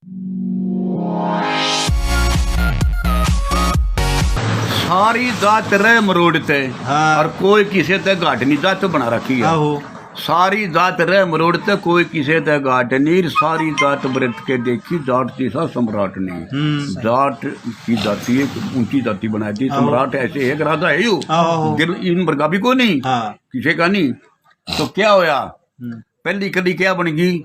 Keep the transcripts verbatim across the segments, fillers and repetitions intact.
सारी जात रह मरोड़ ते, हाँ। और कोई किसे ते घाट नहीं, जात तो बना रखी है। आहो। सारी जात रह मरोड़ ते, कोई किसे ते घाट नहीं, सारी जात बरत के देखी, जाट जैसा सम्राट नहीं। हम्म। जाट की जाति एक ऊंची जाति बनाई थी, आहो। सम्राट ऐसे एक राजा है यो। आहो। दिल इन वर्गा भी को नहीं, हाँ। किसे का नहीं। तो क्या होया? हम्म। पहली कली क्या बन गई?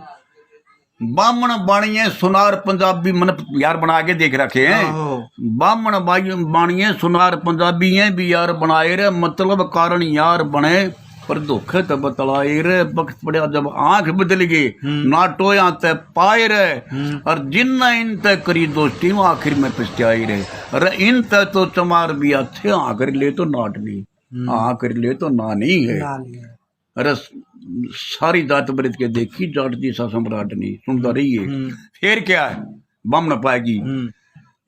बामण बाणिये सुनार पंजाबी, मन यार बना के देख रखे हैं। आहो। बामण बाई-, बाणिये सुनार पंजाबी हैं भी यार बनाए रे, मतलब कारण यार बने, पर धोखे ते बतलाए रे। वक्त पड़या जब आंख बदल गए, हम्म। ना टोया ते पाए रे। हम्म। और जिन इन ते करी दोस्ती, वो आखिर में पछताए रे। अरे इन ते तो चमार भी अच्छे, हाँ कर ले तो नाट नहीं, हम्म। हाँ कर ले तो ना नहीं है। ना नहीं है। अरे स-, सारी जात बरत के देखी, जाट जैसा सम्राट नहीं। सुनता रहिए। हम्म। फिर क्या है? बामण पाएगी। हम्म।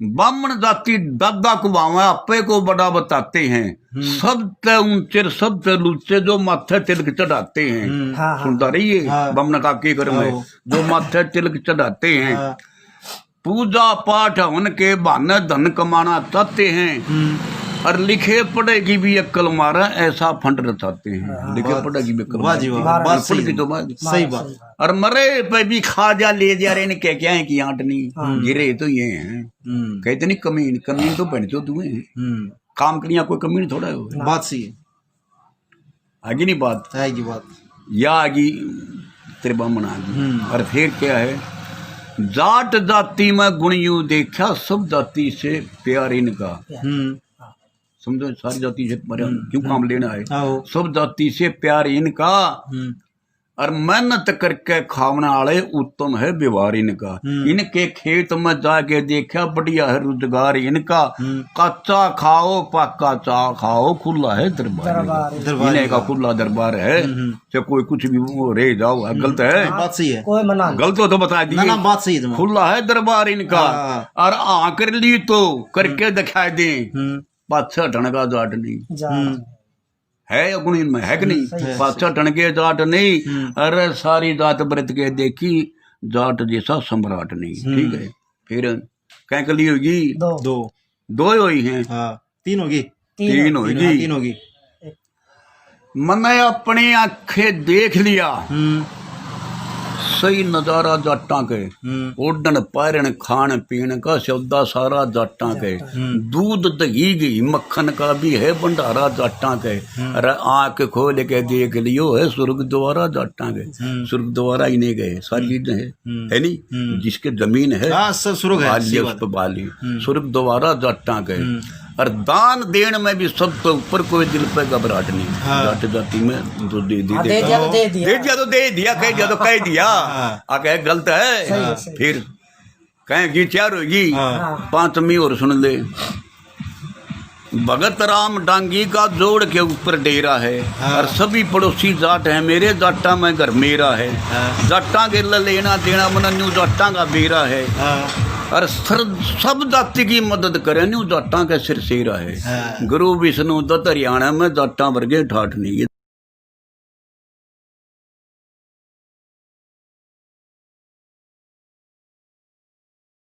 बामण जाति दादा को भावे, आपे को बड़ा बताते हैं। हम्म। सबसे ऊंचे, सबसे लूचे जो माथे तिलक चढ़ाते हैं। हम्म। हाँ, हाँ। सुनता रहिए। हाँ। बामण का के घर में हाँ। जो माथे तिलक चढ़ाते हैं। हाँ। पूजा पाठ हवन के बहाने धन कमाना चाहते हैं। हम्म। और लिखे पढ़े की भी अक्ल मारे, ऐसा फंड रचाते हैं। हाँ। लिखे पढ़े की भी अक्ल मारे। वाह जी वाह, बात सही है। तो बात। सही बात। और मरे पे भी खा जा, ले जा रे, इनके क्या है कि आंट नहीं। हाँ। गिरे तो ये हैं। हम्म। कहते नहीं कमीन, कमीन तो बन जो तू है। हम्म। काम करिया कोई कमीन थोड़ा हो। बात सही है। आगी नहीं बात? आएगी बात। या आगी तेरे बामण आगी। हम्म। और फिर क्या है? जाट जाति में गुण यूं देखा, सब जाति से प्यार इनका। हम्म। समझो, सारी जाति से प्यार हम्म, क्यों काम हम्म। लेना है? आओ। सब जाति से प्यार इनका। हम्म। और मेहनत करके खावने वाले उत्तम है व्यवहार इनका। हम्म। इनके खेत में जाके देखा, बढ़िया है रोजगार इनका। हम्म। कच्चा खाओ, पक्का चा खाओ, खुला है दरबार इनका। दरबार इन्हें का इनका। खुला दरबार है। हम्म, हम्म। चाहे कोई कुछ भी वो रह जाओ, हाँ, हम्म। गलत है। हाँ, बात सही है। कोई मना नहीं। गलत हो तो बता दिए। ना, ना, बात सही है तुम्हारी। खुला है दरबार इनका। हाँ। और हाँ कर ली तो करके हम्म। दिखा दें। हम्म। पाछे हटने का जाट नहीं। जाट। हम्म। है या गुण इनमें, है कि नहीं? सही है। पाछे हटन के जाट नहीं। हम्म। अरे सारी जात बरत के देखी, जाट जैसा सम्राट नहीं। हम्म। ठीक है, फिर कै कली होगी? दो। दो। दो ही हुई हैं। हाँ, तीन होगी। तीन तीन होगी। होगी। हाँ, तीन होगी। मन्ने अपनी आंखें देख लिया। हम्म। सही नजारा जाटां के। हम्म। ओढ़न, पैरण, खान, पीन का सौदा सारा जाटां के। हम्म। दूध, दही, घी, मक्खन का भी है भंडारा जाटां के। हम्म। अरे आंख खोल के देख लियो, है स्वर्ग द्वारा जाटां के। हम्म। स्वर्ग द्वारा ही नहीं गए, सारी हम्म। चीजें है, हम्म। है नहीं? हम्म। जिसके जमीन है, हाँ, सब स्वर्ग है, बाली सही उस बात। पे बाली। हम्म। स्वर्ग द्वारा जाटां के। हम्म। और दान देण में भी सबसे ऊपर, कोई दिल पे घबराहट नहीं। हाँ। जाट जाति में तो दे दी हाँ, दे देगा। दिया तो दे दिया। दे दिया तो दे दिया, कह दिया तो कह दिया। हाँ। आ कहे गलत है। सही है, सही। फिर कहें की चार होगी। हाँ। हाँ। पांचवी और सुन ले। भगत राम डांगी का जोड़ के ऊपर डेरा है। हाँ। और सभी पड़ोसी जाट हैं मेरे, जाटा में घर मेरा है। हाँ। जाटा के ल-, लेना देना मन न्यू जाटा का बेरा है। हाँ। और सर, सब जाति की मदद करे न्यू जाटा के सिर सेरा है। हाँ। गुरु विष्णु दत्त हरियाणा में जाटा वर्गे ठाठ नहीं है।